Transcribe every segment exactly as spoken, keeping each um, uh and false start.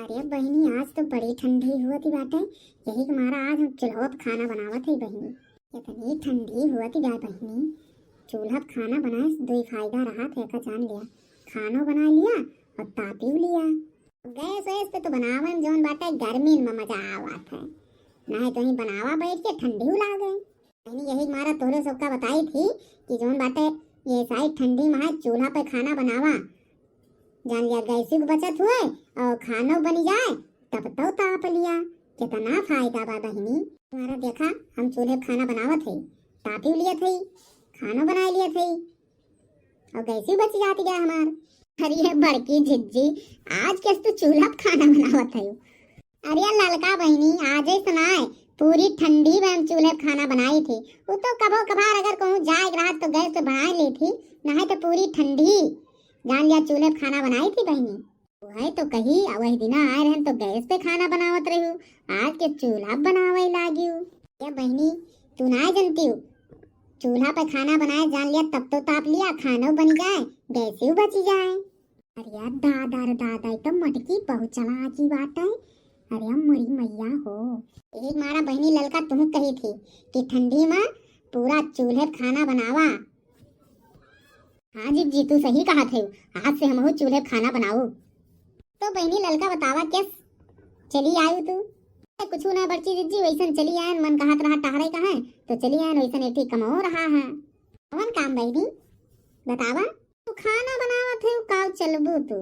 अरे बहिनी, आज तो बड़ी ठंडी हुअत ही बाटे, यही के मारा आज हम चूल्हा पे खाना बनावत है बहिनी। इतनी ठंडी हुअत ही बा बहिनी, चूल्हा पे खाना बनाए से दो ही फायदा रहत है, का जान लिया, खानो बना लिया और तापियो लिया। गैस वैस पे तो बनावे में जौन बाटे गर्मी में मजा आवत है, नहीं तो ही बनावा बैठ के ठंडी लागे। बहिनी, यही मारा तोहरे सबका बताई थी कि जौन बाटे ये साइड ठंडी में है, चूल्हा पे खाना बनावा, जान लिया गैस की बचत हुए और खानो बनी जाए, तब तो ताप लिया, कितना फायदा बा बहिनी। तुम्हारा देखा, हम चूल्हे पे खाना बनावत है, तापी लिया थे, खानो बना लिया थे, और गैस भी बच जाती है हमार। अरे बड़की जिज्जी, आज कैसे तू चूल्हा पे खाना बनावत है? अरे ललका बहिनी, आज ऐसा ना है, पूरी ठंडी में हम चूल्हे पे खाना बनाई थी। वो तो कभो कभार अगर कहूँ जाए के रहत तो गैस पे बनाए ली थी, नहीं तो पूरी ठंडी जान लिया चूल्हे पे खाना बनाई थी बहिनी। वह तो कही, आ वही दिना आए रहन तो गैस पे खाना बनावत रही, आज के चूल्हा पे बनावे लागी। ये बहिनी, तू ना जानती हो, चूल्हा पे खाना बनाए जान लिया तब तो ताप लिया, खानो बनी जाए, गैस भी बची जाए। अरे यार दादा रे दादा, ई तो मटकी बहुत चालाकी बात है। अरे मोरी मैया हो। एक मारा बहिनी ललका तुहू कही थी कि ठंडी में पूरा चूल्हे पे खाना बनावा। हाँ जिज्जी, तू सही कहा थे, आज से हमहू चूल्हे पे खाना बनाऊ। तो बहिनी ललका बतावा, कैस चली आयु तू? कुछ ना बड़की जिज्जी, वैसन चली आयन, मन कहत रहा टहरे का है, तो चली आयन, वैसन एक ठे कमो रहा है। कौन काम बहिनी बतावा? तू खाना बनावत है, काउ चलबू तू?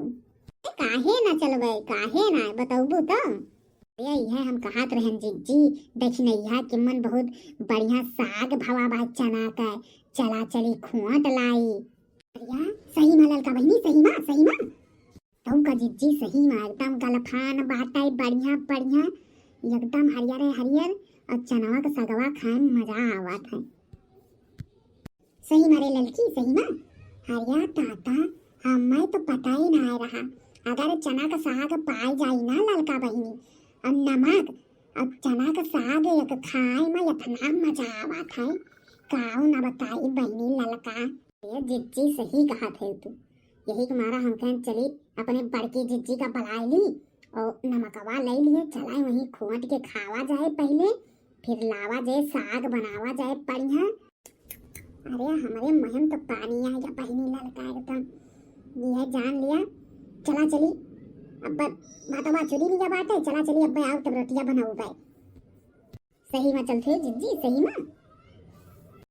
ए, काहे ना चलबे, काहे ना, बतौबू तो? ए, यह हम कहत रहन जिज्जी, दखिनैया के मन बहुत बढ़िया साग भवा बा चना का, चला चली खोट लाई। अरे सही मा ललका बहिनी, सही मा, सही मा। तौका जिज्जी, सही मा एकदम गलफान बाटे, बढ़िया बढ़िया, एकदम हरियर हरियर, और चनवा के सगवा खाए में मजा आवत है। सही मा रे ललकी, सही मा। अरे ताता, हमें तो पता ही ना रहा, अगर चना का साग पाई जाई ना ललका बहिनी, और नमक, और चना का साग एक खाए में इतना मजा आवत है, काउ ना बताई बहिनी ललका। ये जिज्जी सही कहत है तू, यही के मारा हम कहन चली अपने बड़की जिज्जी का बुलाए ली और नमकवा ले लिए, चला वहीं खोट के खावा जाए पहले, फिर लावा जाए साग बनावा जाए बढ़िया। अरे हमरे मुँह में तो पानी आ गया बहिनी ललका एकदम, यह जान लिया। चला चली अब, भातवा चुरी लिया बाटे, चला चली अब आओ तब रोटिया बनाऊ बाय। सही मा चलत है जिज्जी, सही मा।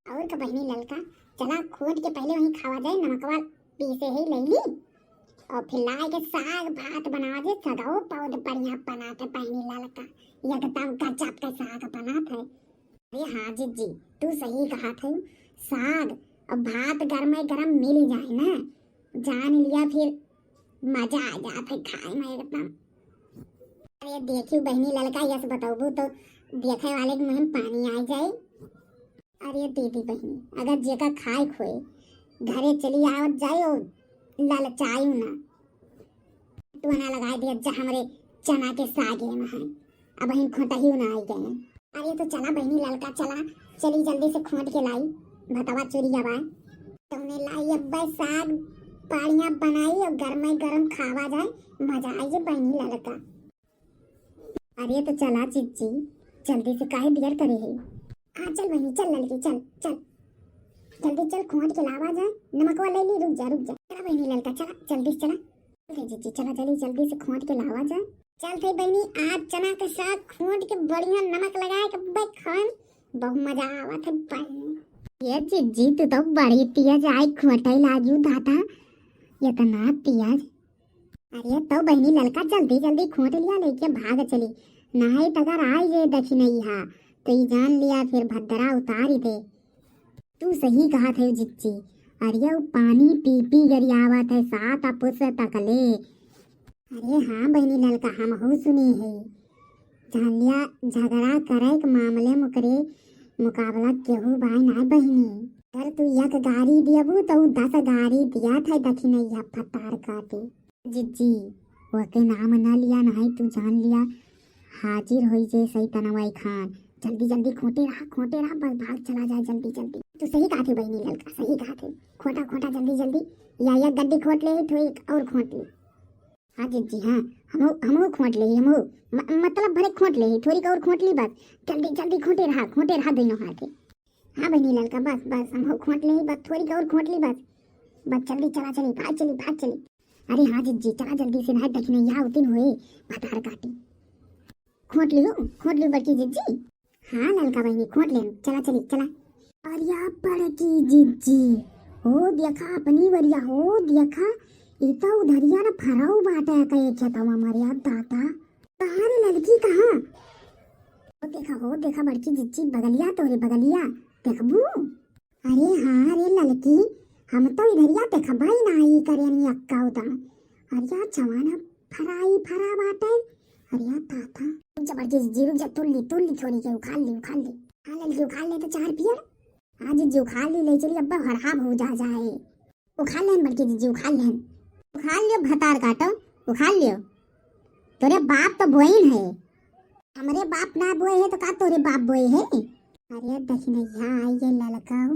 और का बहिनी ललका, चला खोट के पहले वहीं खावा जाए, नमकवा पीसे ही ले ली, और फिर लाए के साग भात बनावा जाए, सगो बहुत बढ़िया बनात है बहिनी ललका, एकदम गजब के साग बनात है। अरे हाँ जिज्जी, तू सही कहत है, साग और भात गरमे गरम मिल जाए ना, जान लिया फिर मजा आ जात है खाए में एकदम। अरे देखियो बहिनी ललका, यस बतौबू तो देखे वाले के मुँह में पानी आ जाए। अरे दीदी बहिनी, अगर जेका खाए खोए घरे चली आवत जाए और ललचायु ना, टोना लगाए दिया जा हमरे चना के सागे में है, अब हिन खोटही ना आई गए। अरे तो चला बहिनी ललका, चला चली जल्दी से खोट के लाई, भतवा चुरिया बा। तौने लाई अब्बे साग पानिया बनाई और गरमे गरम खावा जाए, मजा आई जे बहिनी ललका। अरे तो चला जिज्जी, जल्दी से काहे देर करे है? हाँ चल बहिनी, चल ललकी, चल चल, जल्दी चल, खोट के लावा जाए, नमकवा ले ली, रुक जा रुक जा। चला बहिनी ललका, चला जल्दी से चला। अरे जिज्जी चला जल्दी, जल्दी से खोट के लावा जाए। चल थे बहिनी, आज चना के साग खोट के बढ़िया नमक लगाए के अब्बे खाएम, बहुत मजा आवत है बहिनी। ये जिज्जी तू तो बड़ी तेज आई खोटे लागू दादा, इतना तेज। अरे तो बहिनी ललका जल्दी जल्दी खोट लिया लेके भाग चली, नाहीं तो अगर आई जे दखिनैया तो ई जान लिया फिर भद्दरा उतारी दे। तू सही कहत है जिज्जी, अरे वो पानी पी पी गरियावत है सात पुस तकले। अरे हाँ बहिनी ललका, हमहू सुनी है, जान लिया झगड़ा करे के मामले में ओकरे मुकाबला केहू बाय ना बहिनी। अगर तू एक गारी दियबू तो ऊ दस गारी दिया था दखिनैया फतार काटे। जिज्जी, ओके नाम ना लिया, नहीं तू जान लिया हाजिर होई जे सैतनवा खान। जल्दी जल्दी खोटे रहा, खोटे रहा, बस भाग चला जाए जल्दी जल्दी। तू सही कहा थे बहिनी ललका, सही कहा थे। खोटा खोटा जल्दी जल्दी, या एक गड्डी खोट ले, तो एक और खोट ले। हाँ जिज्जी हाँ, हमहू, हमहू खोंट लेही, हमहू। म-, मतलब भरे खोंट लेही, थोड़ी और खोंट ली बस। जल्दी, जल्दी खोंटे रहा, खोंटे रहा दोनों हाथे। हाँ बहिनी ललका, बस, बस, हमहू खोंट लेही बस, थोड़ी और खोंट ली बस। बस जल्दी चला चली, भाग चली, भाग चली। अरे हाँ जिज्जी, चला जल्दी से, नाहीं दखिनैया उतिन होए, भतार काटी। खोंट लियो, खोंट लियो बड़की जिज्जी। हाँ ललका बहिनी, खोंट लेन, चला चली, चला। अरे या बड़की जिज्जी, हो देखा अपनी वरिया, हो देखा, ई तो उधरिया न फराऊ बाटे कहे खेतवा मरिया दादा। कहाँ रे ललकी, कहाँ? हो देखा, हो देखा बड़की जिज्जी, बगलिया तोरे बगलिया, देखबू? अरे हाँ रे ललकी, हम तो इधरिया देखबा ही नाही करेनी अक्का उदा। अरे या जवाना फराई फरा बाटे। अरे या ताता, रुक जा बड़की जिज्जी, रुक जा, तुल ली, तुल ली छोरी के, उखाड़ ली, उखाड़ ली। हाँ ललकी, उखाड़ ले तो चार पियर। हाँ जिज्जी, उखाड़ ली, ले चली, अब्बा हरहा भूजा जाए। उखाड़ लेन बड़की जिज्जी, उखाड़ लेन। उखाड़ लियो भतार काटो, उखाड़ लियो। तोरे बाप तो बोइन है। हमरे बाप ना बोए है तो का तोरे बाप बोए है? अरे दखिनैया आई ये ललकाऊ।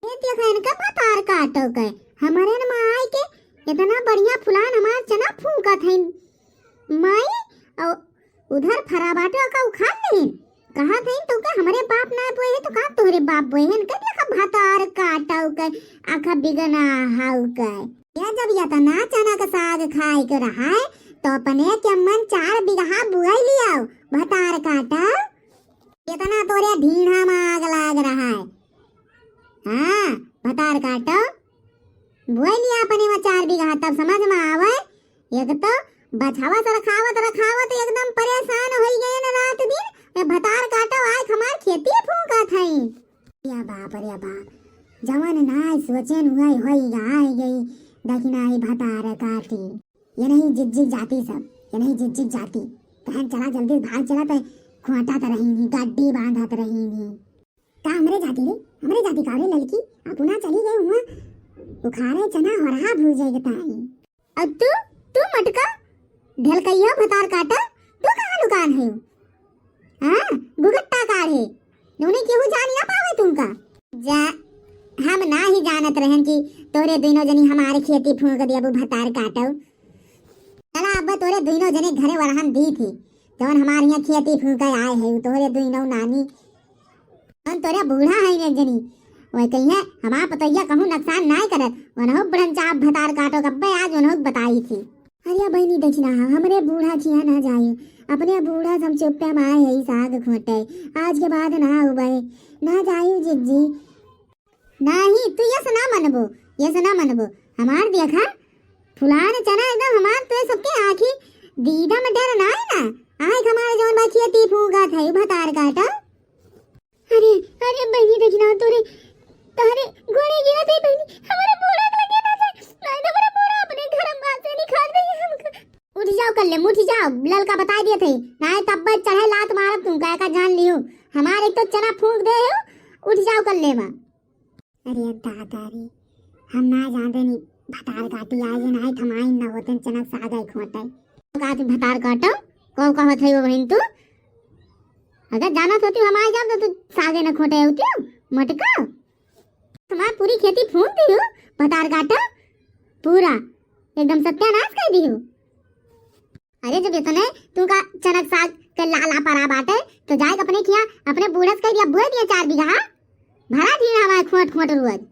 ये देखा इनका भतार काटो के। हमरे न माई के इतना बढ़िया फुलान हमार चना फूंकत है। माई, और उधर फरा बाटे का उखाड़ लेन। कहा थे तो का हमरे बाप ना बोए है तो का तोहरे बाप बोए है? इनका देखा भतार काटो के, आखा बिगना हाउ के। या जब यतना चना के साग खाए के रहा है, तो अपने के मन चार बीघा बुआई लियाओ, भतार काटो। इतना तोरे ढीढ़ा में आग लाग रहा है। हाँ, भतार काटो। बुआई लिया अपने में चार बीघा, तब समझ में आवे। एक तो बछवा से रखावत, रखावत एकदम परेशान होई गए न रात दिन। ए भतार काटो, आए हमार खेती फूंकत है। या बाप रे बाप, जवन नाय सोचेन उहै होई गा, आइ गई दखिनाई भतार काटी। ये नहीं जिज्जिक जाती सब, ये नहीं जिज्जिक जाती। तहन चला जल्दी भाग चला, ते खोटा त रही नहीं, गड्डी बांधत रही नहीं। का हमरे जाती रे, हमरे जाती का रे ललकी? अपना चली गए हुआ उखाड़े चना होरहा भूजे के ताई। और तू, तू मटका, ढलकइया भतार काटा, तू कहाँ लुकान है? हाँ, गुगट्टा काढ़े, नूने केहू जान ना पावे तुमका। जा, हम ना ही जानत रहन कि तोरे दुइनो जनी हमारे खेती फूंक दिया, वो भतार काटो। चला, अब तोरे दुइनो जने घरे वरहन दी थी, जवन हमारे यहाँ खेती फूंके आए है, तोरे दुइनो नानी। हम तोरे बूढ़ा है एक जनी, वह कहीं है, हमार पतोहिया कहूँ नुकसान नाय करत, वनहु बुढ़न चाप भतार काटो, कब्बे आज वनहु बताई थी। अरे बहिनी, देखी ना, हमरे बूढ़ा खिया ना जाए, अपने बूढ़ा से हम चुप्पे माए है साग खोटे, आज के बाद ना उबे, ना जाए जिज्जी। नाही, तू यस ना मनबो, यस ना मनबो, हमार देखा, फुलान चना एकदम हमार तो सबके आँखी दीदा में डर ना है ना, आँख हमारे जौन बा खेती फूंका था, यू भतार काटा। अरे, अरे बहिनी, देखी ना तोरे, तोहरे गोड़े गिरत है बहिनी, हमारे बूढ़ा के लगे ना जाए, नहीं तो हमारे बूढ़ा अपने घर में से निकाल दे हमका। उठ जाओ कल्ले, उठ जाओ, ललका बताइ दिए थे, नहीं तब चढ़े लात मारब तुमका, एका जान लियो, हमारे एक तो चना फूंक दे हो, उठ जाओ कल्ले माँ। अरे दादा रे, हम ना जानते नहीं, भतार काटी आए जे नाही थमाइन ना होते चनक साग आई खोटे। का तू भतार काटो, को कहत है वो बहिन तू? अगर जानत होती हम आ जाब तो तू सागे ना खोटे होती हो, मटका। हमार पूरी खेती फूंक दी हो, भतार काटो, पूरा एकदम सत्यानाश कर दी हो। अरे जब इतने तुमका चनक साग के लाला परा बाटे, तो जाए अपने खिया, अपने बूढ़स कह दिया, बुए दिया चार बीघा, भरा दिया हमारे खोट खोट रुअज।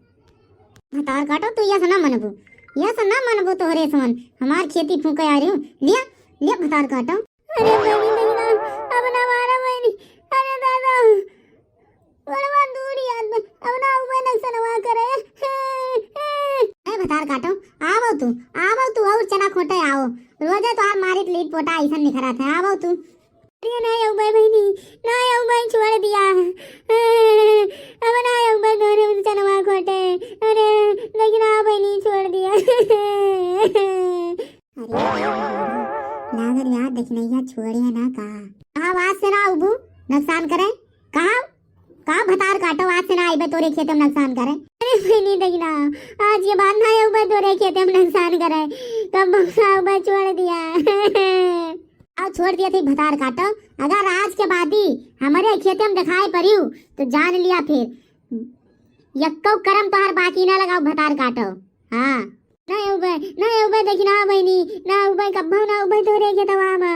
भतार काटो, तू यस ना मनबू, यस ना मनबू तोहरे सोन, हमार खेती फूंके आ रही हूँ, लिया, लिया भतार काटो। अरे बहिनी, बहिना, अब ना मारा बहिनी, अरे दादा। बड़वा दूर याद में, अब ना उबे नक्सनवा करे। ए भतार काटो, आवो तू, आवो तू, और चना खोटे आओ। रोजे तोहार मारित लीट पोटा ऐसन निखरत है, आवो तू। अरे ना आऊ बे बहिनी, ना आऊ बे, छोड़ दिया। अब ना आऊ बे तोरे चनवा खोटे। अरे, लेकिन आ बहिनी, छोड़ दिया। अरे, लागल यार, देखनैया छोड़े ना का। कहा आज से ना उबू, नुकसान करे। कहा, का भतार काटो, आज से ना आइबे तोरे खेते में नुकसान करे। अरे बहिनी, देखना, आज के बाद ना आइबे तोरे खेते में नुकसान करे। कब ना आइबे, छोड़ दिया। अब छोड़ दिया थी भतार काटो, अगर आज के बाद ही हमारे खेते में दिखाई पड़ियो, तो जान लिया फिर, यक्को करम तोहार बाकी ना लगाओ भतार काटो। हाँ। ना उबे, ना उबे, देखी ना बहिनी, ना उबे, कब्बो ना उबे तोरे खेतवा मा।